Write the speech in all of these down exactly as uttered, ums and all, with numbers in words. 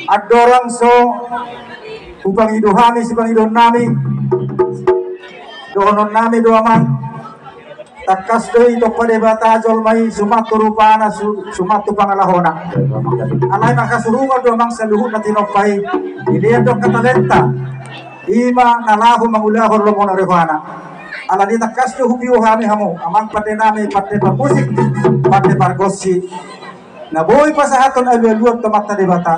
Andorang so hupangido hami sipangidoonnami, dohononnami do amang, tangkas do i ditompa Debata jolma i suman tu rupana, su-, suman tu pangalahona. Alai marhasurungan do amang saluhut na tinompa i, dilehon do angka talenta, i ma na laho mangulahon lomo ni rohana. Alani i tangkas do hubio hami hamu amang pandenami, pande parmusik, pande pargonsi, na boi pasahathon alualuan tu Amanta Debata.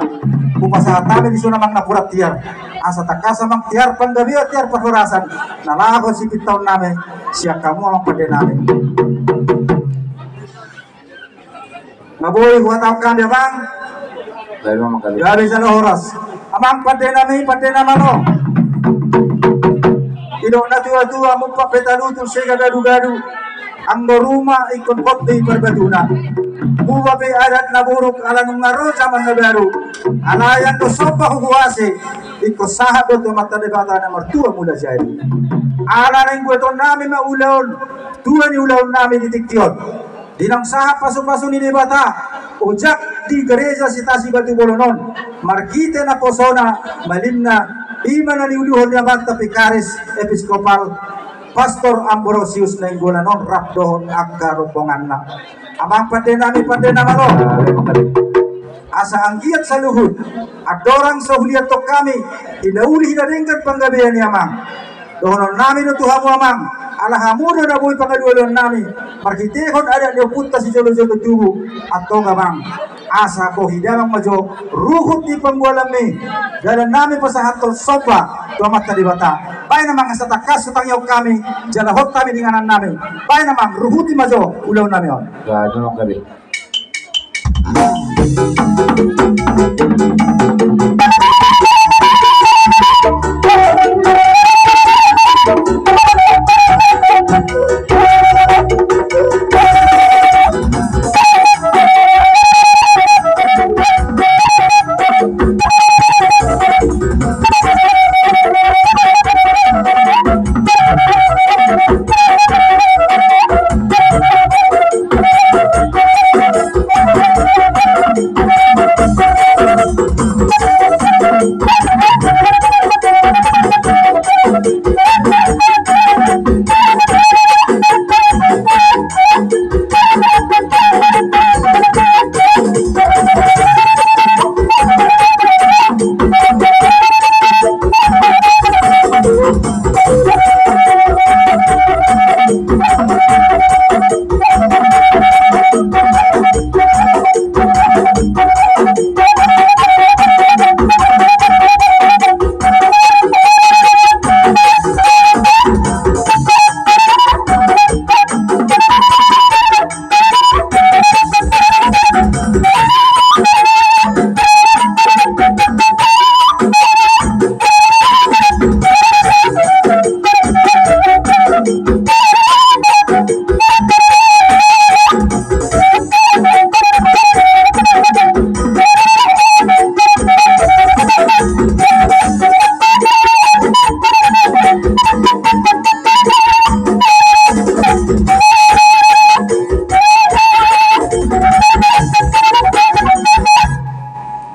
Hupasahat hami dison amang napuran tiar, asa tangkas amang tiar panggabean, tiar parhorasan na laho sipintaonnami sian hamu amang pandenami. Na boi huhatahon hami amang. Gabe jala horas. Amang pandenami, pande na malo. Didok natuatua, mumpak pe talutu, sega gadugadu, anggo ruma ingkon hot do i parbatuna. Muba pe adat na buruk ala nunga ro jaman na baru. Alai anggo somba huhuasi, ingkon sahat do tu Amanta Debata na martua mula jadi. Ala naeng buatonnami ma ulaon, tua ni ulaonnami di tingki on, di naung sahat pasupasu ni Debata, ojak di Gareja Sitasi Batubolon on, marhite naposona, malimna, i ma na niuluhon ni Amanta Vikaris Episkopal Pastor Ambrosius Nainggolan on rap dohot angka rombonganna. Amang pandenami, pande na malo. Asa anggiat saluhut andorang so huliathon hami, hinauli hinadenggan panggabean ni amang, dohononnami do tu hamu amang, ala hamu do na boi pangalualuannami marhitehon adat ni ompunta sijolojolo tubu. Antong amang, asa bohi damang ma jo ruhut ni panggualanmi, dalannami pasahathon somba tu Amanta Debata. Baen amang asa tangkas hutangihon hami jala hot hami di inganannami. Baen amang, ruhuti ma jo ulaonnami on. Gabe, gabe.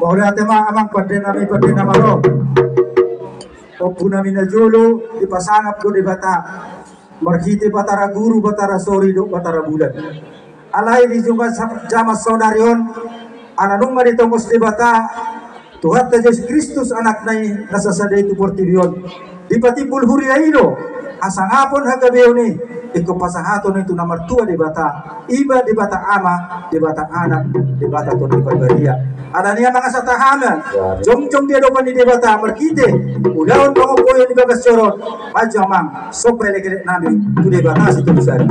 Mauliate ma amang, pande nami, pande na malo. Ompu nami na jolo, dipasangap do Debata marhite Batara Guru, Batara Sori dohot Batara Bulan. Alai di juma-, jaman saonari on, ala nunga ditongos Debata Tuhanta Jesus Kristus, Anakna i na sasada i tu portibi on, dipatimbul huria i do hasangapon hagabeon i, ingkon pasahaton i tu na martua Debata, i ma Debata Ama, Debata Anak, Debata Tondi Parbadia. Alani i amang, asa tahan ma jongjong di adopan ni Debata marhite ulaon pangompoion di bagas joro on. Maju amang, somba elekelek nami tu Debata Sitolu Sada.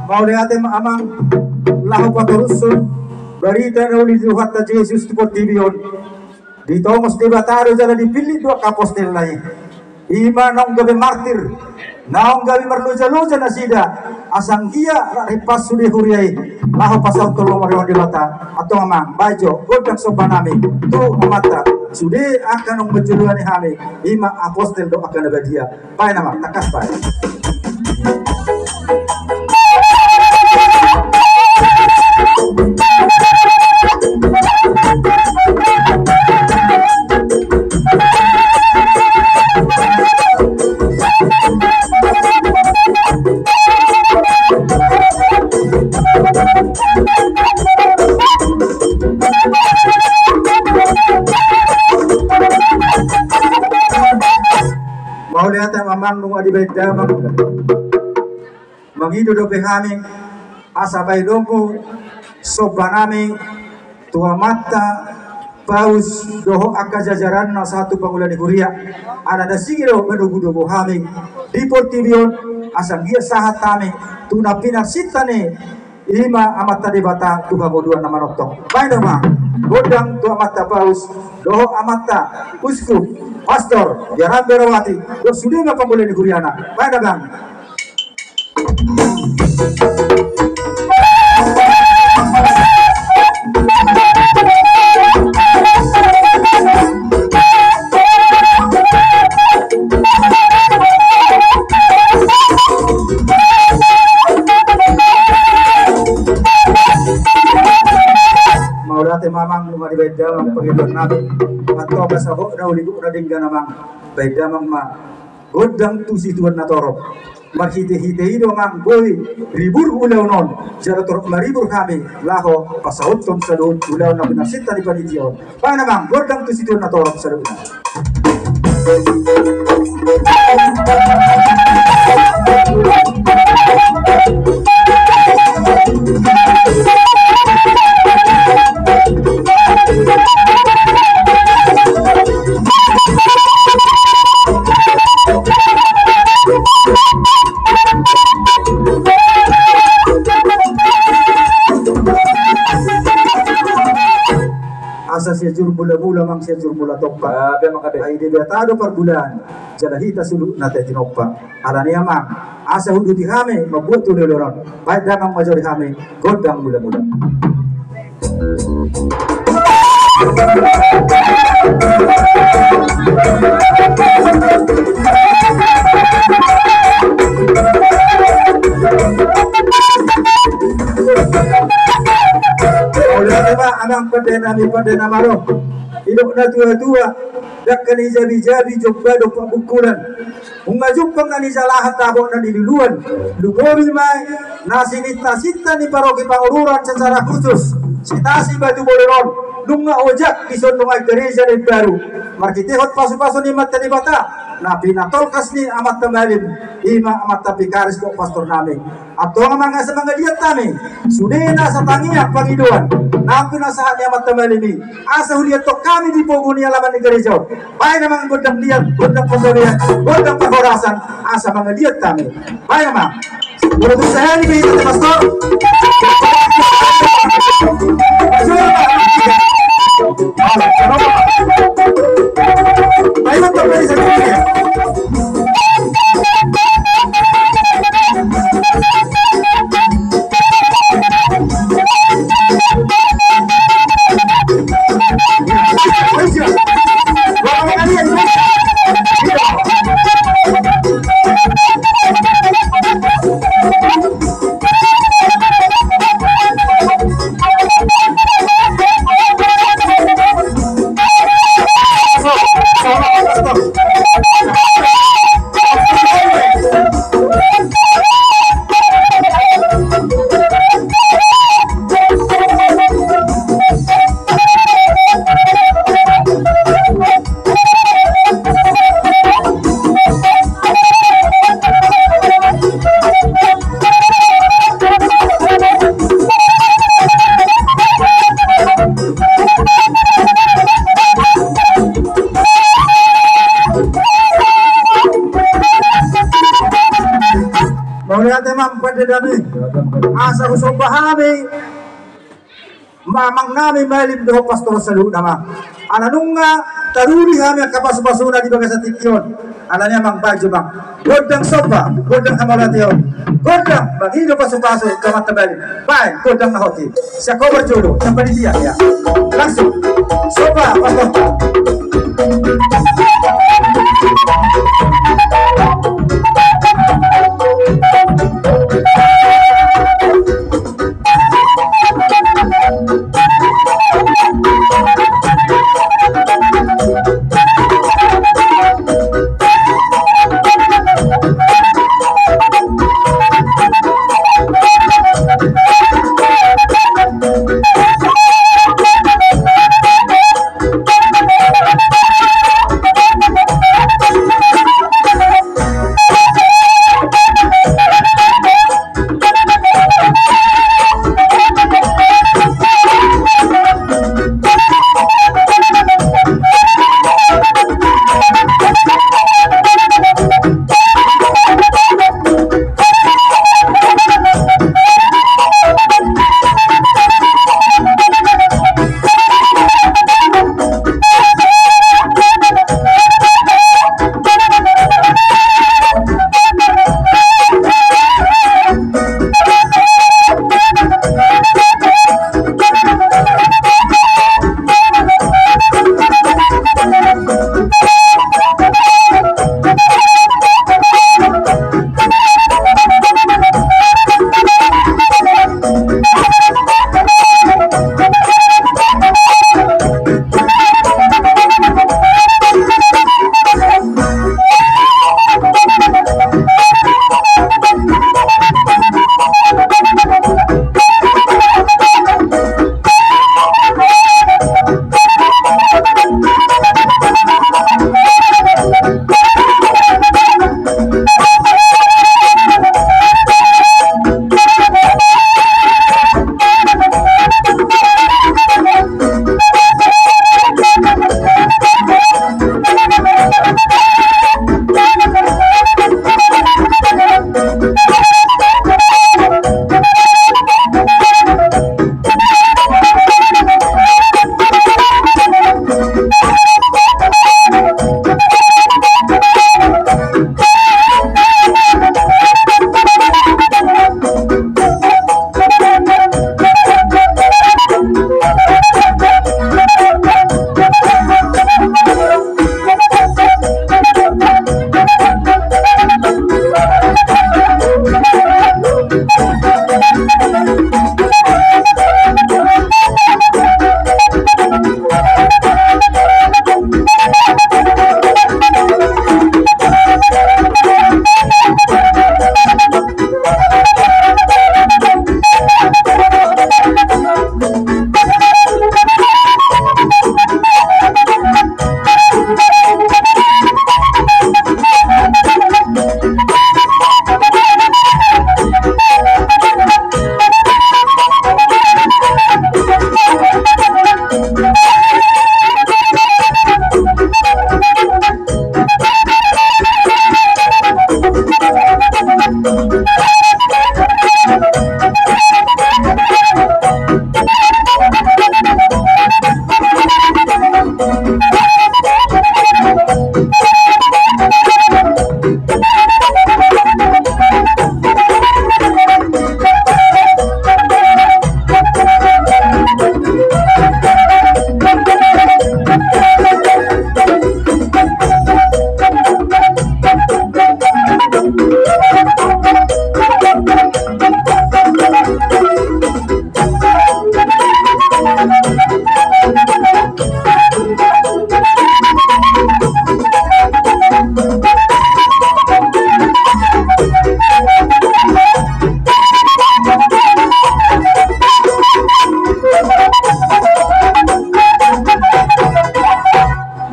Mauliate ma amang, laho patorushon Barita na uli ni Tuhanta Jesus tu portibi on. Ditongos Debata do jala dipillit do angka apostelna i. I ma naung gabe martir, naung gabe marlojaloja nasida, asa anggiat rap ripas sude huria i laho pasauthon lomo ni roha ni Debata. Antong amang, bahen jo gondang somba nami tu Amanta, sude angka naung manjoloani hami, i ma apostel dohot angka na badia. Bahen amang, tangkas bahen. Mauliate ma amang nunga dibahen damang. Mangido dope hami asa bahen hamu somba nami tu Amanta Paus dohot angka jajaranna sahat tu pangula ni huria. Ala na sigi do manogunogu hami di portibi on, asa anggiat sahat hami tu na pinarsinta ni, i ma Amanta Debata tu hangoluan na manongtong. Bahen damang, gondang tu Amanta Paus dohot Amanta Uskup, Pastor Jaran Berawati dohot sude ma pangula ni huriana. Bahen damang. Mauliate ma amang nunga dibahen damang pangidoan nami. Antong asa hot na uli gok na denggan amang, bahen damang ma gondang tu situan na torop. Marhitehite i do amang boi ribur ulaon on, jala torop maribur hami laho pasauthon saluhut ulaon na pinarsinta ni panitia on. Bahen amang gondang tu situan na torop saluhutna. Asa siajur mulamula amang siajur mula tompa. Ai Debata do parmulaan, jala hita suhut na tahe tinompa. Alani i amang, asa huduti hami mambuat tu ulaon on, bahen damang ma jo di hami gondang mulamula. Mauliate ma amang pande nami pande na malo. Didok natuatua, dangka ni jabijabi jomba dompak bungkulan. Nunga jumpang na nijalahan, dapot na niluluan. Lumobi ma i na sinintasinta ni paroki Pangururan secara khusus Sitasi Batu Bolon on, nunga ojak dison nunga i gareja na imbaru. Marhitehon pasupasu ni Amanta Debata na pinatolhas ni amanta malim, i ma amanta vikaris dohot pastor nami. Antong amang asa mangaliat hami, sude nasa tangiang pangidoan na pinasahat ni amanta malim i, asa huliathon hami di pogu ni alaman ni gareja on. Bahen amang gondang liat, gondang panggabean, gondang parhorasan, asa mangaliat hami. Bahen amang. Molo tung sahali be hita, Pastor. Bahen amang, bahen amang. Mauliate ma amang pande nami. Asa husomba hami Amang nami Malim dohot pastor saluhutna ma. Ala nunga taruli hami angka pasupasuna di bagasan tingki on. Alani i amang, bahen jo amang. Gondang somba, gondang hamauliateon. Gondang, bagi do pasupasu, amang Malim. Bahen, gondang na hot i. Sian ho parjolo, sian panitia, ya. Langsung. Somba, pastor.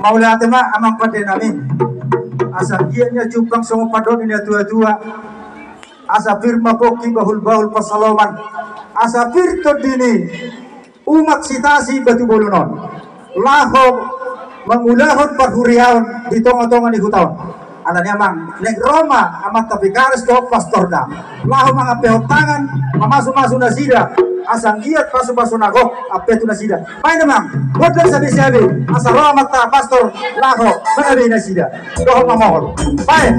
Mauliate ma amang pande nami. Asa giat ni jumpang songon pandok ni natuatua. Asa pir ma pongki bahulbahul pansalongan. Asa pir tondi ni umak Sitasi Batubolon on laho mangulahon parhuriaon di tongatonga ni huta on. Alani i amang, naeng ro ma amanta Pikaris dohot pastorna laho mangampehon tangan, mamasumasu nasida. Asa anggiat pasu-pasu na gok ampe tu nasida. Baen amang, gondang sabe-sabe, asa ro amanta pastor laho mangabe nasida. Dohot mamohol. Baen.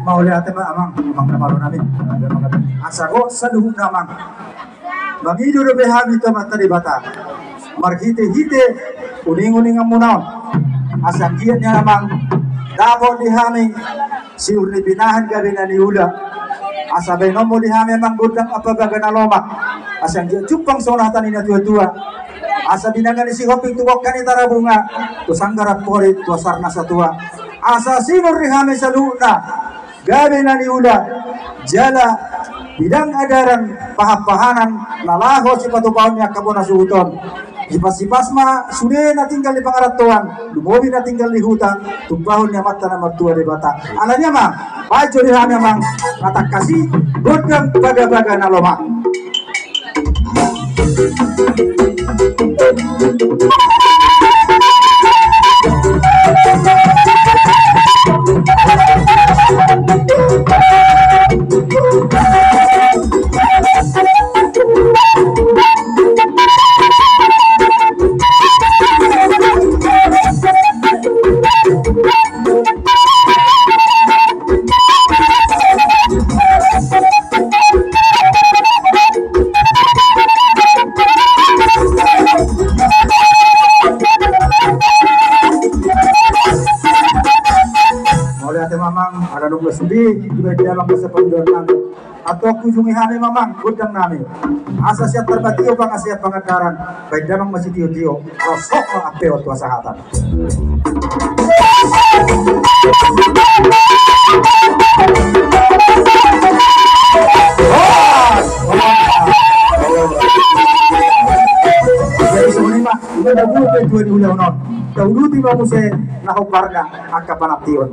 Mauliate ma amang, amang na malo nami. Asa gok saluhutna amang. Mangido dope hami tu Amanta Debata marhite-hite uning-uninganmuna on. Asa anggiat ni amang dapot di hami sinur ni pinahan gabe na niula. Asa baenonmu di hami amang gondang ampa baga na lomak. Asa anggiat jumpang songon hata ni na tua-tua. Asa binanga ni Sihombing tu bongka ni Tarabunga, tu sanggar amporik tu asar na satua. Asa sinur di hami saluhutna gabe na niula, jala bidang adaran pahan-pahanan na laho sipatupaon ni angka bona suhut on. Sipas-sipas ma sude na tinggal di pangarantoan, lumobi na tinggal di huta, tumpahon ni Amanta na martua Debata. Alani i amang, baen jo di hami amang na tangkas i gondang baga-baga na lomak. Mauliate ma amang, ala nunga sude dibaen damang masa pangidoan nami. Antong hujungi hami ma amang gondang nami. Asa sian tarbatio pangasean pangandaran, baen damang ma sitio-tio, ros hot ma ampe on tu hasahatan. Jadi songon i ma, ima na bulu pe tua di ulaon on. Tauduti ma muse na hombar na angka panantion.